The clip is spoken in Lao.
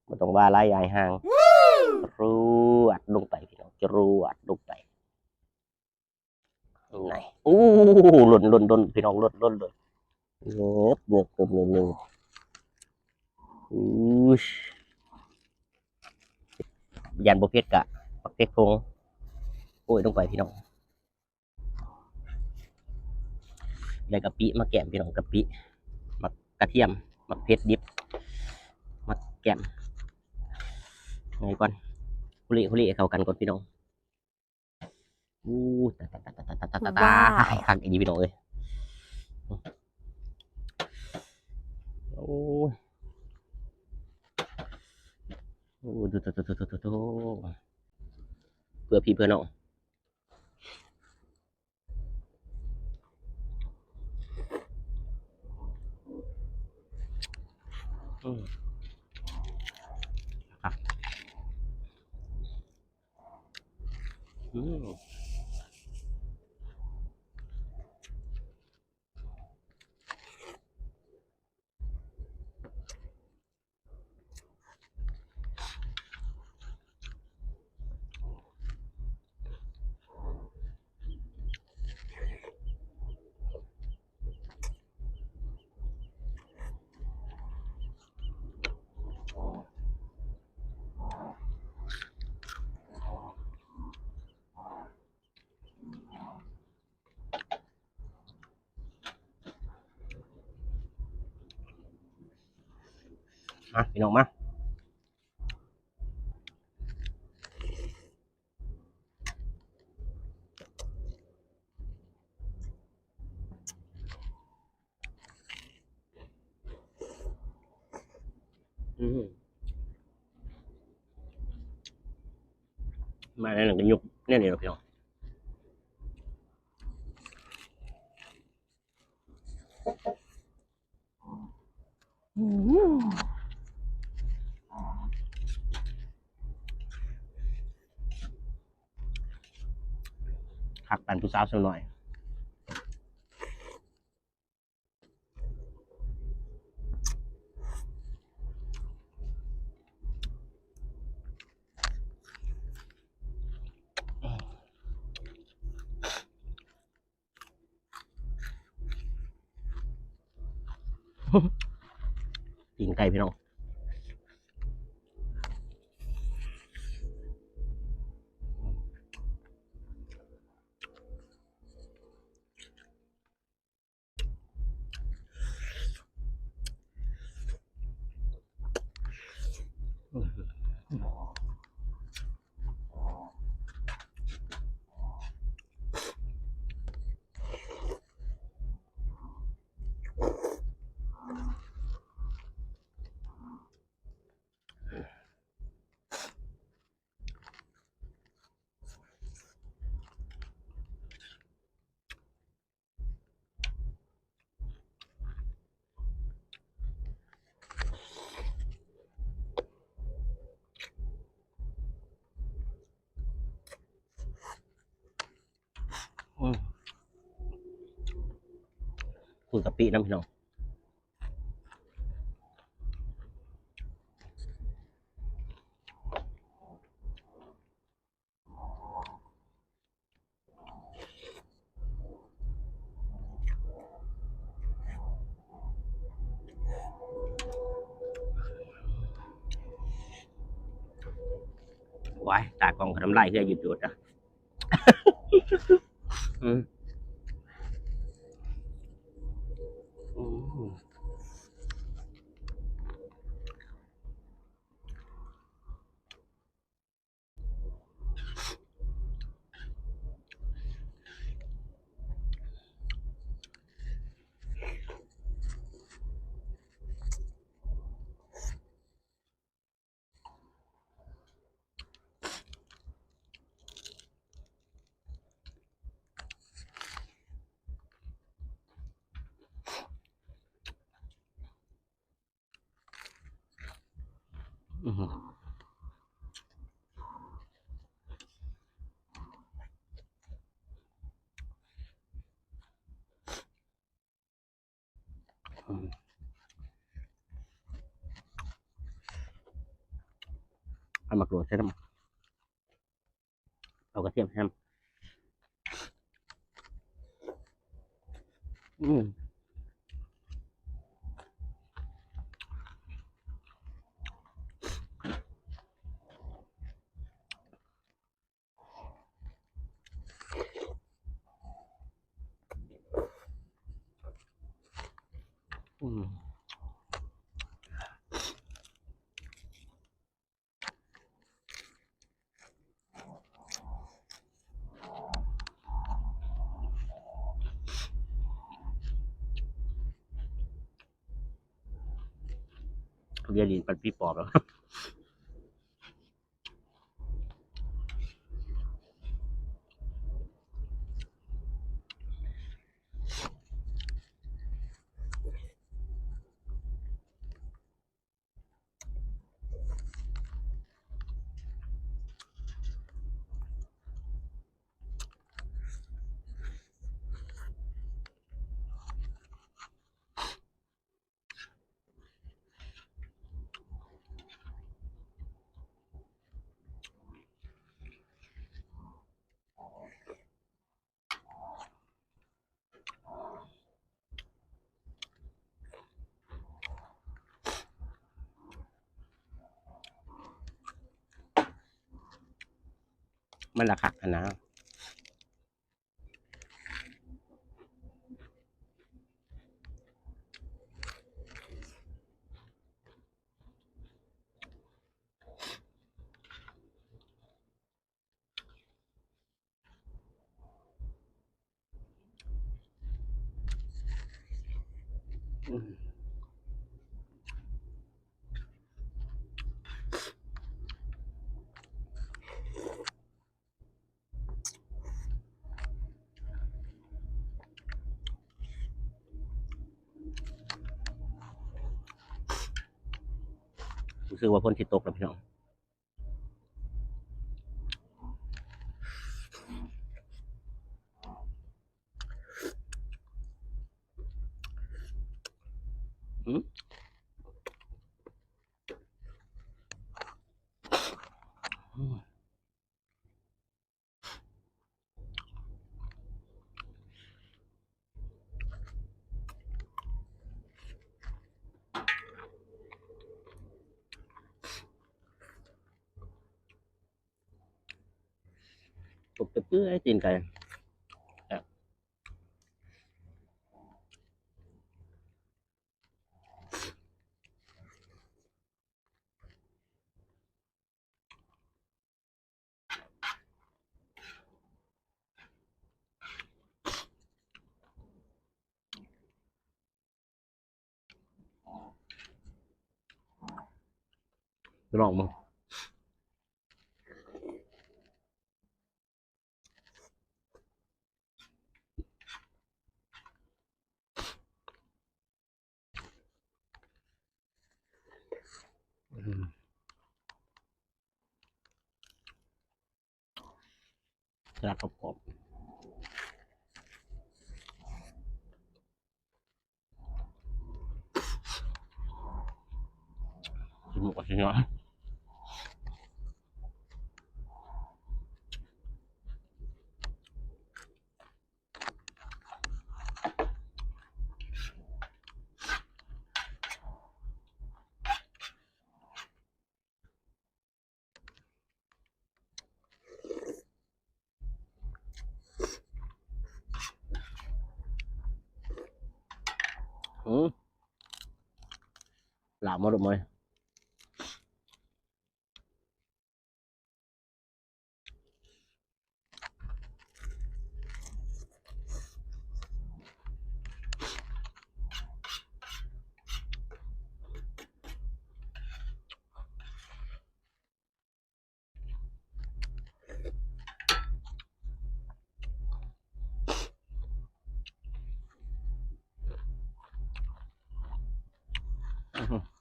ບໍ່ຕ້ອງວ່າຫຼາຍ ຢາຍຫ່າງ. ຈະຣວດລົງໄປພີ່ນ້ອງ ຈະຣວດລົງໄປ. ນີ້ ໂອ້ ຫຼົ່ນໆໆ ພີ່ນ້ອງ ຫຼົ່ນໆໆ ເງືອບໆ ໜຶ່ງ ອູ້ຍ ຢ້ານບໍ່ເຜັດກະໝາກເຜັດຜົງໂອ້ຍລົງໄປພີ່ນ້ອງ. ໄດ້ກະປິມາແກ້ມພີ່ນ້ອງ ກະປິ ໝາກກະທຽມ ໝາກເຜັດດິບ ມາແກ້ມ ໃຫ້ກ່ອນ ຄຸເລ ຄຸເລ ເຂົ້າກັນກ່ອນພີ່ນ້ອງ. ອູ້ ຕາ ຕາ ຕາ ຕາ ຕາ ຕາ ຕາ ວ້າວ ຄັກອີ່ຫຼີພີ່ນ້ອງເອີຍ. ໂອ້ຍ ໂອ້ ໂທ້ໆ ເພື່ອພີ່ເພື່ອນ້ອງ. ອືມ ຄັກ ອືມ. ມາພີ່ນ້ອງມາ. ອືມ ມາແນວນັ້ນກະຍຸບແນວນີ້ລະພີ່ນ້ອງ. ອືມ ຄັກປານຜູ້ສາວຊາວນ້ອຍ. ປີ້ງໄກ່ພີ່ນ້ອງ. ອືມ ຄຸຍກະປິນຳພີ່ນ້ອງ. ວ້າຍ ຕາກ້ອງກະນ້ຳລາຍເຮືອຍຍືດໆ ອະ. ອືມ ອືມ. ອືມ. ໝາກກະໂດດໃສ່ນຳ ເອົາກະທຽມແຮມ ອືມ ອືມ. ເລຍຫຼິ້ນປັນຜີປອບແລ້ວ. ມັນລະຄັກຫັ້ນນະ. ຮູ້ສຶກວ່າຝົນຊິຕົກແລ້ວພີ່ນ້ອງ. ຕົກແຕ່ເປື່ອຍຕີນໄກ່. ລອງເບິ່ງ. ສະຫຼັດກອບໆ. ກິນໝົດກໍຊິເນາະ. ອືມ ຫຼາມມາລູກເອີຍ. ອືມ